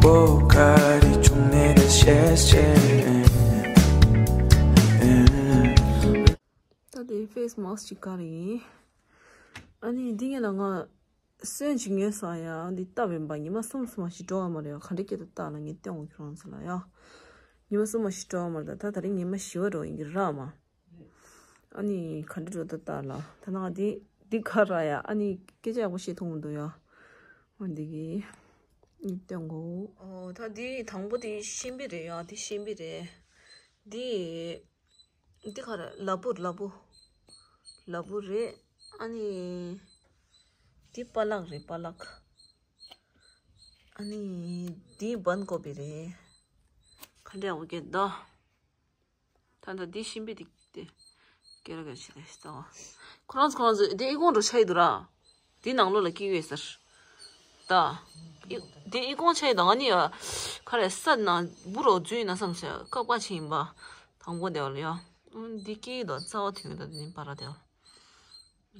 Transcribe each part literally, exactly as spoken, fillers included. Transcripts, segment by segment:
Boca de tu me desees. ད་དེ་ཕེ་སི་མཱ་སི་ཅིག་ག་རེ་ཡིན། ཨ་ནི་འདི་ངས་ལ་ང་སོན་ཅིག་ཉོས་སོང་ཡ། འདི་བཏབ་ཡིན་པ། ཉི་མ་གསུམ་གསུམ་མ་ཞིག་འགྲོ་བ་མ་རེད་ཡ། ག་འདྲ་སྐྱིད་དུ་བཏབ་ལ་ངས་སྟོན་གོ་ཁྱོད་རང་ཚོ་ལ་ཡ། ཉི་མ་གསུམ་མ་ཞིག་འགྲོ་བ་མ་རེད། ད་ད་དེ་རིང་ཉི་མ་བཞི་པ་འགྲོ་ཡིན་གྱི་ར་མ། ཨ་ནི་ག་འདྲ་འགྲོ་ད་ལྟ་ལ། ད་ནང་འདི་འདི་ག་ར་ཡ། ཨ་ནི་སྐད་ཆ་ཡག་པོ་བཤད་ཐུབ་མི་འདུག་ཡ། འོ་འདི་གི་སྟོན་གོ། ཨོ་ད་འདི་དང་པོ་འདི་ཤིང་བི་རེད་ཡ། འདི་ཤིང་བི་རེད། འདི་འདི་ག་ར་ལ་ཕུག་ལ་ཕུག་ལ་ཕུག་རེད། ཨ་ནི་འདི་པ་ལག་རེད། པ་ལག་ཨ་ནི་འདི་བན་ཀོ་པི་རེད། ག་འདྲ་ཡག་པོ་སྐྱེས་འདུག་ད་ལྟ་འདི་ཤིང་བི་འདི་དེ་སྐད་ར་སྐད་ཆ་རེད་ད། ཁོ་རང་ཚོ་ཁོ་རང་ཚོ་དེ་ཨི་ཁུང་འགྲོ་ཆ་ཡི་འདུག་ར། དེ་ནང་ལོགས་ལ་སྐྱེས་ཡོད་ཟེར། ད་ཨི་དེ་ཨི་ཁུང་ཆ་ཡི་དང་ཨ་ནི་ཡ། ཁ་རེ་ས་ནང་འབུ་རོ་འཛུལ་ཡིན་ན་བསམ་སོང་། སྐབས་ཀ་ཆེ་ཡིན་པ། དང་པོ་དེ་བ་ལ་ཡ། འདི་སྐྱེས་ཡི་དང་རྩ་བ་ཐོན་ཡོད། ད་དེ་ནི་པ་ར་དེ་བ།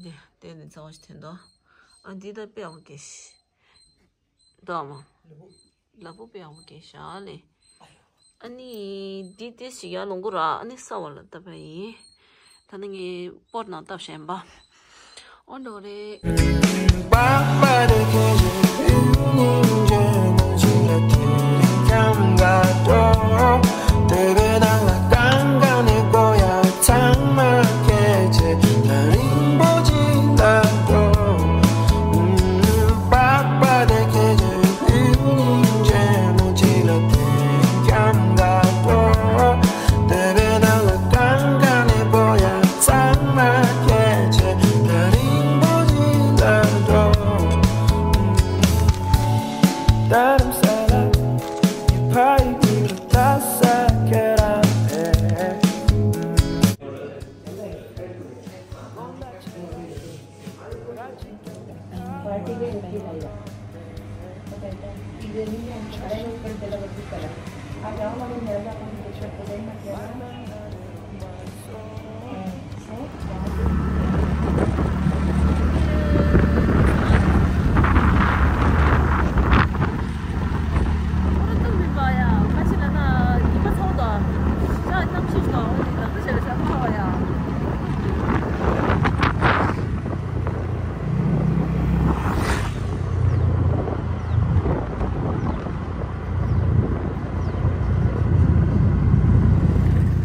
དེ་དེ་ནི་རྩ་བ་ཞིག་ཐོན་དོ། ཨ་འདི་ད་དཔེ་ཡག་པོ་སྐྱེས་ཤི། ལྟོས་མ། ལ་ཕུག་དཔེ་ཡག་པོ་སྐྱེས་ཤག་ལེ། ཨ་ནི་འདི་ཏོག་ཙམ་ཡར་ལོངས་གོ་ར། ཨ་ནི་ས་བ་ལ་བཏབ་པ་ཡིན། ད་ནི་ངས་པོཊ་ནང་བཏབ་བཞག་པ། ཨོ་འདྲ་རེད།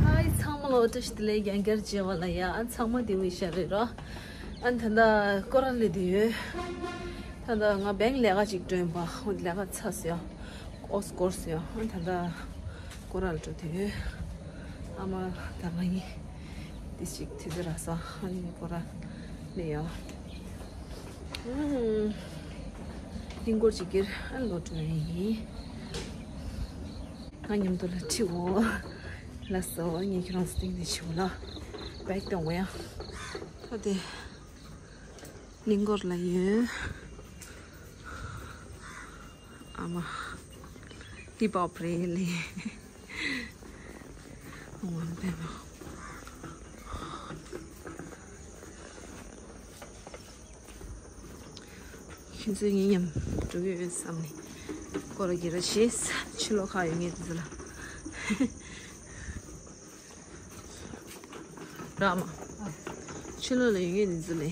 ཧའི་ཚང་མ་ལ་བཀྲ་ཤིས་བདེ་ལེགས། རྒྱང་བསྐྱར་མཇལ་བ་ལ་ཡ། ཨ་ཚང་མ་བདེ་པོ་ཡིན་ཤག་རེད་རོ། ཨ་ད་ལྟ་སྐོར་ར་སླེབས་བསྡད་ཡོད། ད་ལྟ་ང་བེང་ལས་ཀ་ཅིག་སྒྲོན་པ། འོ་ལས་ཀ་ཚར་སོང་ཡ། ཨོ་སྐོར་སོང་ཡ། ཨ་ད་ལྟ་སྐོར་ར་ལ་འགྲོ་བསྡད་ཡོད། ཨ་མ་ད་ང་ཡིན། དེ་ཞིག་དུས་ཚོད་རག་སོང་། ཨ་ནི་སྐོར་ར་ལས་ཡ། ཨུམ། ཧིན་སྒོར་གཅིག་སྒེར་ཨ་ལོ་འགྲོ་ཡ་ཡིན། ང་མཉམ་དུ་ལ་ཁྲིད་འོ། ལགས་སོ། ངས་ཁྱེད་རང་ཚོ་སྟེང་ནས་ཆིའུ་ལ་བེག་གཏོང་བ་ཡ། ད་དེ་གླིང་སྐོར་ལ་ཡོད། ཨ་མ། ཧིབ་ཧོབ་རེད་ལེ། ཨོ་མ་པེ་མ། ཁྱེད་ཚོའི་ངའི་མཉམ་འགྲོ་གི་ཡོད་བསམ་ནས་སྐོར་ར་སྒྱིར་ར་བྱས། ཕྱི་ལོགས་ཁ་ཡོད་ངེས་དེ་ཚོ་ལ། ར་མ། ཕྱི་ལོགས་ལ་ཡོད་ངེས་དེ་ཚོ་ལ།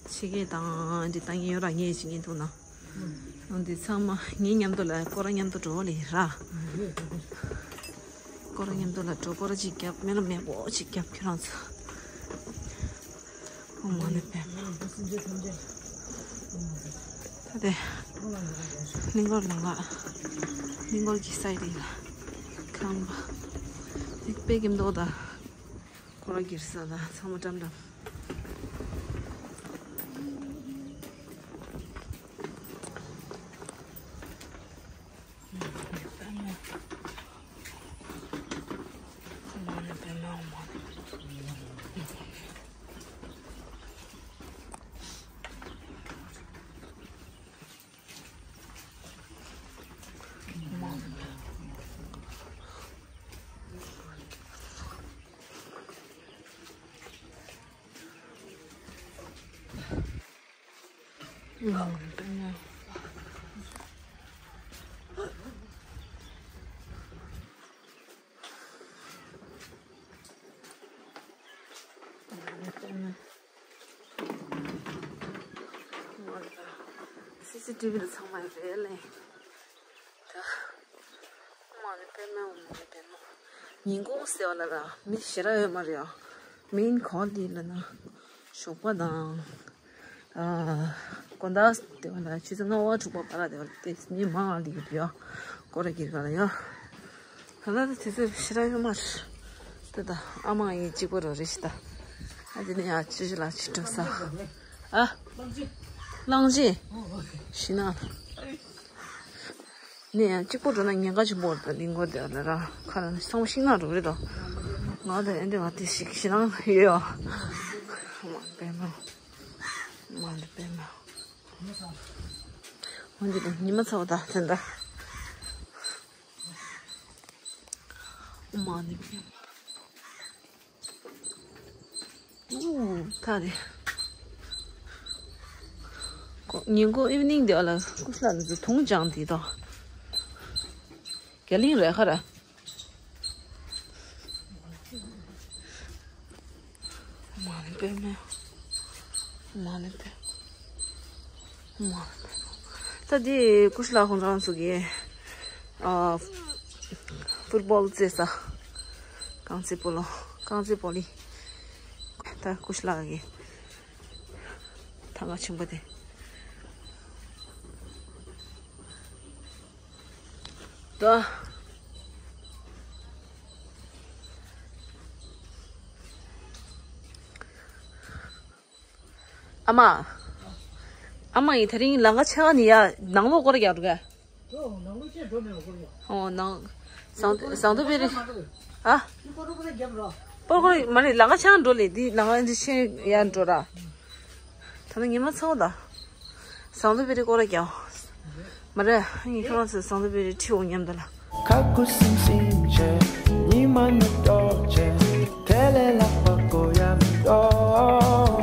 ཕྱི་སྐད་དང་འདི་ལྟ་ངེས་ཡོད་ར་ངེས་བྱེད་ངེས་འདུག་ན། འོ་འདི་ཚང་མ་ངའི་མཉམ་དུ་ལ་སྐོར་ར་མཉམ་དུ་འགྲོ་ལེ་ར། སྐོར་ར་མཉམ་དུ་ལ་འགྲོ། སྐོར་ར་གཅིག་རྒྱབ། མེ་ལ་མེ་པོ་གཅིག་རྒྱབ་ཁྱོད་རང་ཚོ། ཨོ་མ་ནི་པད་མ། ད་དེ་གླིང་སྐོར་ནང་ལ། གླིང་སྐོར་གྱི་སའི་ཌི་ལ་ཁང་པ་དེ་དཔེ་སྐྱིད་མདོག་ད། སྐོར་ར་སྒྱིར་ས་ད་ཚང་མ་འགྲམ་འགྲམ། ཊི་ཝི་ལ་ཚང་མ་རེད་ལེ། ད། མ་ནི་པད་མ་འོ་མ་ནི་པད་མ། ཉིན་གུང་ཟེར་བ་ལ་ར་མི་ཞེ་དྲག་ཡོད་མ་རེད་ཨ། མིན་གོ་ལི་ལ་ན། ཞོགས་པ་དང་། ཨ། དགོང་དག་དེ་བ་ལ་ཆུ་ཚོད་ལྔ་པ་དྲུག་པ་བར་དེ་བ་ལ་དེ་མི་མང་ལི་གི་ཡ། སྐོར་ར་གྱིར་ག་ལ་ཡ། ད་ལྟ་དེ་ཚོ་ཞེ་དྲག་ཡོད་མ་རེད། ད་ད་ཨ་མ་ཡི་གཅིག་པོ་རོ་རེ་ཞིག་ད། ཨ་དེ་ནས་ཡ་ཅི་ཞིག་ལ་ཅི་འགྲོ་ས། ཨ། གླང་ཆེན། ཤི་ན། ནས་ཡང་གཅིག་པོ་འགྲོ་ན་ཉེན་ཁ་ཆེན་པོ་རེད་ད། ལིང་གོ་དེ་ལ་ར་ཁ་ལ་ཚང་མ་ཤིང་ནགས་འགྲོ་རེད་དོ། ང་དང་ཨེ་འདྲ་བ་དེ་ཞིག་ཤིང་ནགས་ཡོད་ཡོ། མ་པད་མ། མ་ནི་པད་མ། འོན་ཏེ་ཉི་མ་ཚ་བ་ད་དེ་འདྲ། མ་ནི་པད་མ། ཨུ། ཐ་རེ། ཉིན་གུང་ཨིབ་ནིང་དེ་ལ་སྐུ་ལ་འཛུ་ཐུང་ཅང་དེ་དོ། རྒྱ་གླིང་རེད་ཁ་ར། མ་ནི་པད་མ། མ་ནི་པད་མ། མ་ནི་པད་མ། ད་དེ་ཀུ་ཤ་ལ་ཁོང་ཚང་ཚོ་གི། ཨ། ཕུཊ་བོལ་རྩེ་ས། རྐང་རྩེད་སྤོ་ལོ། རྐང་རྩེད་སྤོ་ལི། ད་ཀུ་ཤ་ལ་གི། ཐང་ག་ཆེན་པོ་དེ། ད། ཨ་མ། ཨ་མ་ཡིས་དེ་རིང་ལམ་ཁ་ཕྱེ་བ་ནི་ཡ་ནང་ལོགས་སྐོར་རྒྱག་འགྲོ་ག་ཨོ་ནང་། ཟངས་ཟངས་མདོག་དཔལ་རི། ཨ། སྤོར་སྐོར་མ་རེད། ལམ་ཁ་ཕྱེ་འགྲོ་ལེ། འདི་ལམ་ཁ་འདི་ཕྱེ་ཡ་འགྲོ་ར། ད་ནི་ཉི་མ་ཚ་བོ་ད། ཟངས་མདོག་དཔལ་རི་སྐོར་ར་རྒྱག་མ་རེད། ངས་ཁྱོད་རང་ཚོའི་ཟངས་མདོག་དཔལ་རི་ཁྲིད་འོང་སྙམ་ད་ལ། ཁ་ཁུ་སིམ་སིམ་བྱས། ཉི་མ་ནུབ་མདོག་བྱས། དེ་ལས་ལྷག་པ་དགོས་ཡ་མི་འདུག་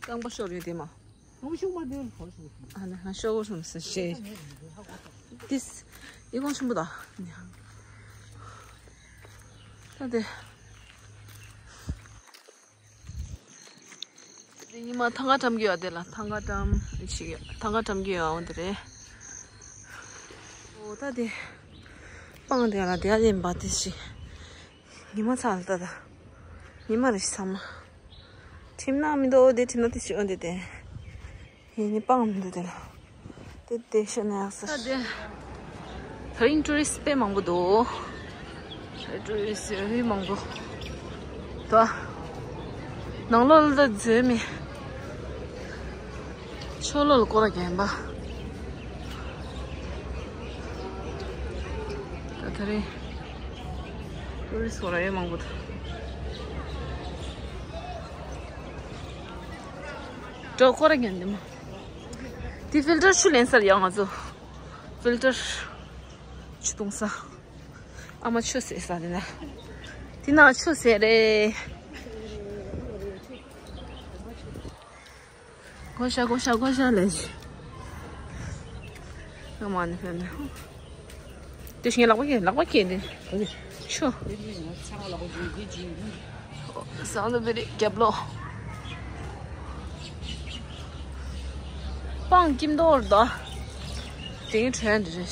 རྐང་པ་ཤོར་ཡོད་དེ་མ། ཨ་ནི་ཧ་ཤོག་གོ་སོང་ཟེར་ཤེས། ཏིས། ཨི་ཁོང་ཆུན་པོ་ད། ད་དེ། དེ་ཉི་མ་ཐང་ག་བཀྲམ་གྱི་ཡོད་དེ་ལ། ཐང་ག་བཀྲམ་ཞིག་ཡོད། ཐང་ག་བཀྲམ་གྱི་ཡོད་འོང་དེ་རེད། ཨོ་ད་དེ། སྤང་དེ་ལ་དེ་ཡ་ཡིན་པ་དེ་ཞིག་ཉི་མ་ཚ་ལ་ད་ད། ཉི་མ་རེ་ཞིག་ཚ་མ། ཁྲིམས་ནག་མི་འདུག་དེ་ཁྲིམས་ནག་དེ་ཞིག་འོང་དེ་དེ། ཡིན་ནི་སྤང་མི་འདུག་དེ་ལ། དེ་དེ་ཤོད་ན་ཡག་ས། ད་དེ། ད་རིང་ཊུ་རི་སི་དཔེ་མང་པོ་འདུག་ཊུ་རི་སི་ཡོད་མང་པོ། ད། ནང་ལོགས་ལ་ད་འཛུལ་མི། ཕྱོགས་ལོགས་ལ་སྐོར་ར་རྒྱག་པ། ད་ད་རིང་། ཊུ་རི་སི་སྐོར་ར་ཡོད་མང་པོ་འདུག་འགྲོ་སྐོར་ར་རྒྱག་འདི་མ། དེ་ཕིལ་ཊར་ཆུ་ལེན་སར་ཡོང་ང་ཚོ། ཕིལ་ཊར་ཆུ་བཏུང་ས། ཨ་མ་ཆུ་ཟེར་ས་དེ་ན། དེ་ན་ཆུ་ཟེར་རེད། གོ་ཤ་གོ་ཤ་གོ་ཤ་ལས་ཤི། ཨ་མ་ནི་ཕན་ན། དེ་བཞིན་ལག་པ་ཁྱེར། ལག་པ་ཁྱེར་ནི། ཆུ། ཟངས་མདོག་དཔལ་རི་རྒྱབ་ལོགས། སྤང་ཁྱིམ་མདོག་རེད་དོ། དེའི་ཁྲོད་འདི་རེད།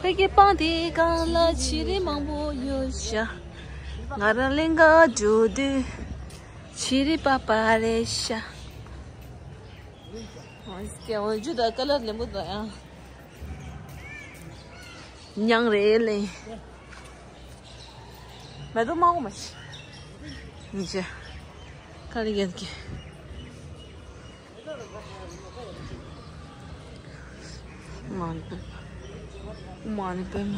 ཕ་གི་སྤང་དེའི་སྒང་ལ་བྱི་རིལ་མང་པོ་ཡོད་ཤག་ང་རང་གླིང་ག་འགྲོ་དུས་བྱི་རིལ་པ་པ་རེད་ཤག་ཨོ་ཀེ། འོ་ཇུ་ད་ཀ་ལར་ལེན་པོ་ད་ཡང་། མྱང་རེད་ལེ། མེ་ཏོག་མང་པོ་མ་ཤི། ཉི་ཤ། ཀ་ལི་གན་ཀེ། མ་ནི་པད་མ། མ་ནི་པད་མ།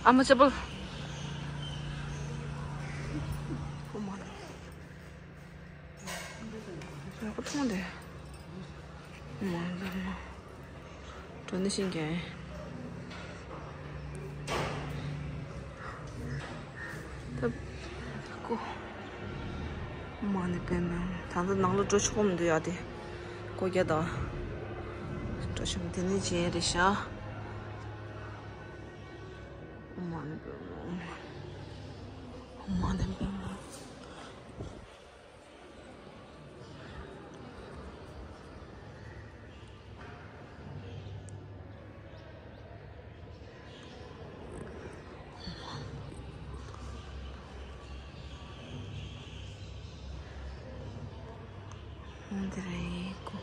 ཨ་མ་ཅ་པལ། ཨོ་མ་ནི། ཡག་པོ་མཐོང་དེ། མ་ལ་མ། འགྲོ་ནི་ཤིང་རྒྱན། ད། ཀོ། མ་ནི་པད་མ། ད་ལྟ་ནང་ལ་འགྲོ་ཆོག་གི་མི་འདུག་ཡ་དེ། སྒོ་རྒྱག་ད། འགྲོ་ ཤུམ་དེ་ནི་བྱས་རེད་ཤག་ཨོཾ་མ་ཎི་པདྨེ་ཧཱུྃ། ཨོཾ་མ་ཎི་པདྨེ་ཧཱུྃ། འདི་རེད་ཀོ།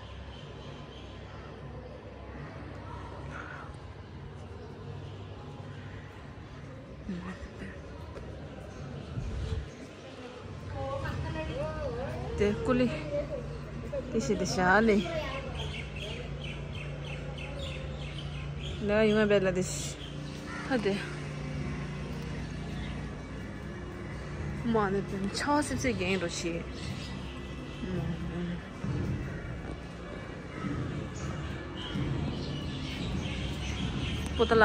དེ་ཀུ་ལི། དེ་ཞིག་དེ་ཞག་ལས། ལ་ཡོང་བའི་ལ་དེ་ཞིག་ཕ་དེ། མ་ནི་ཆ་སིབ་སིབ་རྒྱན་རོ་ཞིག་པོ་ཏ་ལ།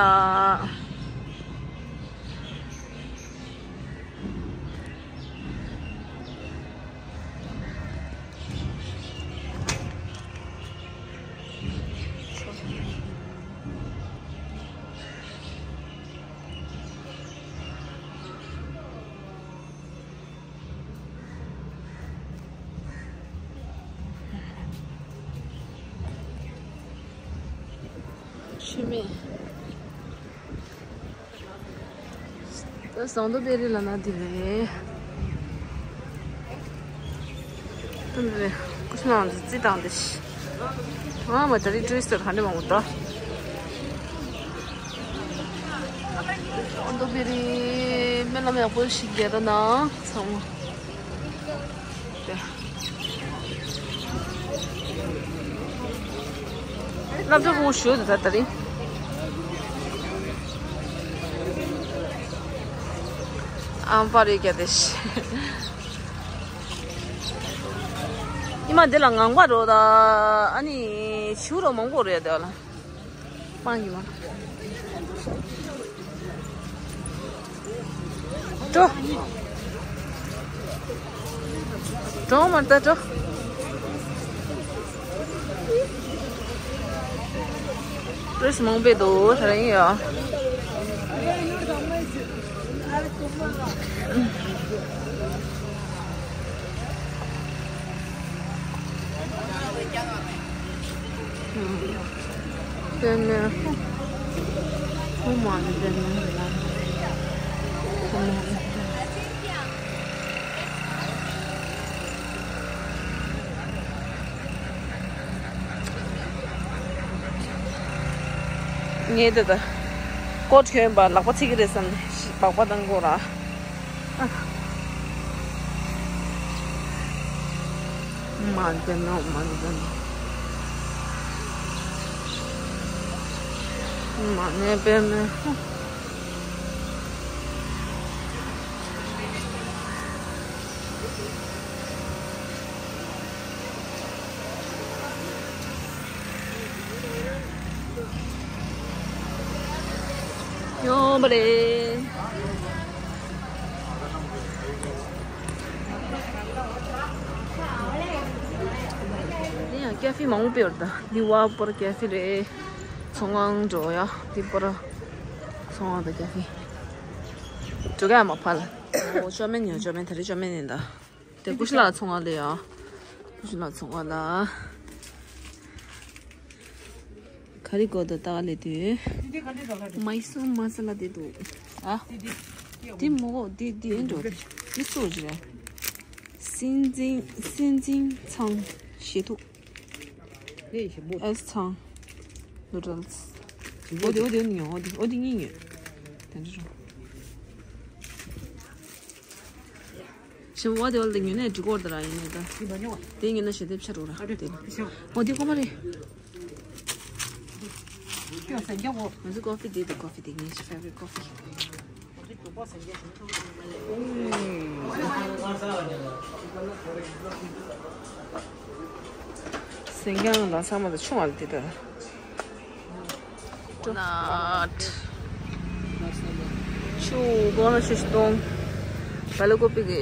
ཤི་མེད། ད་ཟངས་མདོག་དཔལ་རི་ལ་ན་དེ་རེད། ད་འདི་རེད། ཀུ་ཤུ་ནང་དུ་རྩི་བཏང་དེ་ཤི། ཨ་མ་ད་རེས་ཊུ་རི་སི་ཊི་ག་འདྲ་མང་པོ་འདུག་ཟངས་མདོག་དཔལ་རི་སྨོན་ལམ་ཡག་པོ་ཞིག་རྒྱག་རོགས་གནང་ཚང་མ། སློབ་གྲྭ་ཕྲུ་གུ་ཞུ་དུ་ད་ད་རིང་། ཨམ་པ་རེ་རྒྱ་དེ་ཤི། ཉི་མ་འདི་ལ་ངང་པ་རོ་ད། ཨ་ནི་ཞུ་རོ་མང་པོ་རེད་དེ་ལ། སྤང་གི་མ། འགྲོ། འགྲོ་མ་ལྟ་འགྲོ། ཊུ་རི་སི་ཊི་མང་པོ་འདུག་ད་རིང་ཡ། དཔེ་མེད། ཧུ་མ་ནི་དཔེ་མེད་ལ། ཧུ་མ་ནི་དཔེ། ངས་དེ་ད་ཀོ་ཊི་གྱོན་པ་ལག་པ་ཚིག་གི་རེད་བསམ་ནས་སྦག་པ་བཏང་དགོས་ར། མ་འདི་ནོ་མ་འདི་ནོ། མ་ནས་པེ་མེ། ཡོང་བ་རེད། འདི་ཡང་ཀ་ཧྥེ་མང་པོ་སྤེལ་བ་རེད་ད། འདི་བ་པོར་ཀ་ཧྥེ་རེད། ཚོང་ཁང་འགྲོ་ཡ། འདི་པོར་ཚོང་ཁང་དང་ཀ་ཧྥེ། འགྲོ་ག་མ་ཕར་ལ། ཨོ་ཅོ་མེན་ཡོད། ཅོ་མེན་དེ་རིང་ཅོ་མེན་ཡིན་ད། དེ་ཀུ་ཤུ་ལགས་ཚོང་བ་ལ་ཡ། ཀུ་ཤུ་ལགས་ཚོང་བ་ལ། ག་རེ་དགོས་འདུག་ལྟ་ག་ལས་དུས། མའི་སུར་མ་ས་ལ་དེ་འདུག་ཨ། དེ་མོ་དེ་དེ་འགྲོ། དེ་སུ་ཞིག་རེད། སྲིད་འཛིན་སྲིད་འཛིན་ཚང་ཞེ་ཐུག་ཨེས་ཚང་། ནུ་ཌལ་སི། འོ་དེ་འོ་དེ་ཉོ། འོ་དེ་འོ་དེ་གཉིས་ཉོ། དེ་འདྲ་རུ། ཞིམ་པོ་དེ་བ་ལ་ཉོས་ནས་འགྲིག་གོ་ར་ཡིན་ནས་ད། དེ་ཉོས་ན་ཞེ་དེབ་ཆ་རུ་ར་དེ། འོ་དེ་ཀོ་མ་རེད། ང་ཚོ་ཀོ་ཧྥི་དེ་དེ་ཀོ་ཧྥི་དེ་ངའི་ཕེ་ཝ་རིཊ་ཀོ་ཧྥི། སེང་རྒྱང་ལ་ཚང་མ་དང་ཆུང་བ་ལ་དེ་ལྟར། ནཱཊ། ཆུ་སྒོ་ན་ཆུ་ཞིག་གཏོང་། བ་ལ་ཀོ་པི་གི་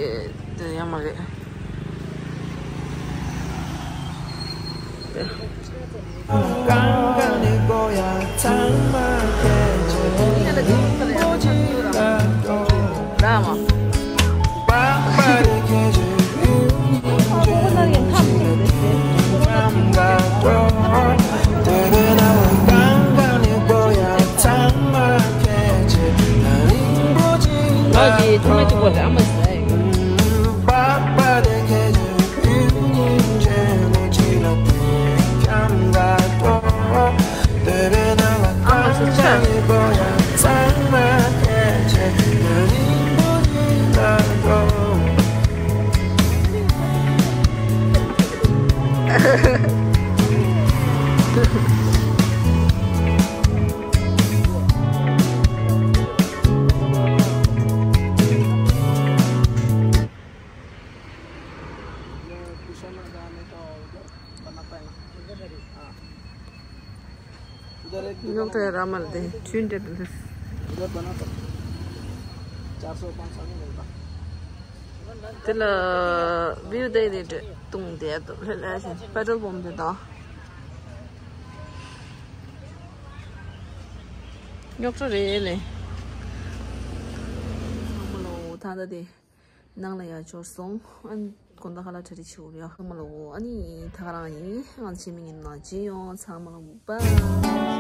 དེ་ཡང་མ་རེད། དེ། ཉོག་དྲ་ར་མལ་དེ་ཆུན་འདྲེ་དེ། དེ་ལ་བིའུ་དེ་དེ་འདྲེ་བཏུང་དེ་དུ་ལྷ་ལྷ་ཞིག་པེ་ཏྲོལ་པམ་དེ་དང་། ཉོག་དྲ་རེད་ལེ། ཚང་མ་ལོ་ད་ལྟ་དེ། ནང་ལ་ཡར་འབྱོར་སོང་། ཨ་ནི་དགོང་དག་ཁ་ལག་གྲ་སྒྲིག་བྱེད་དགོས་རེད། ཨ་མ་ལོ། ཨ་ནི་ད་ག་རང་ཡིན། ང་ཚོ་ཕྱི་མི་ཉིན་ནང་མཇལ་ཡོང་། ཚང་མ་ལོ། བཱའི།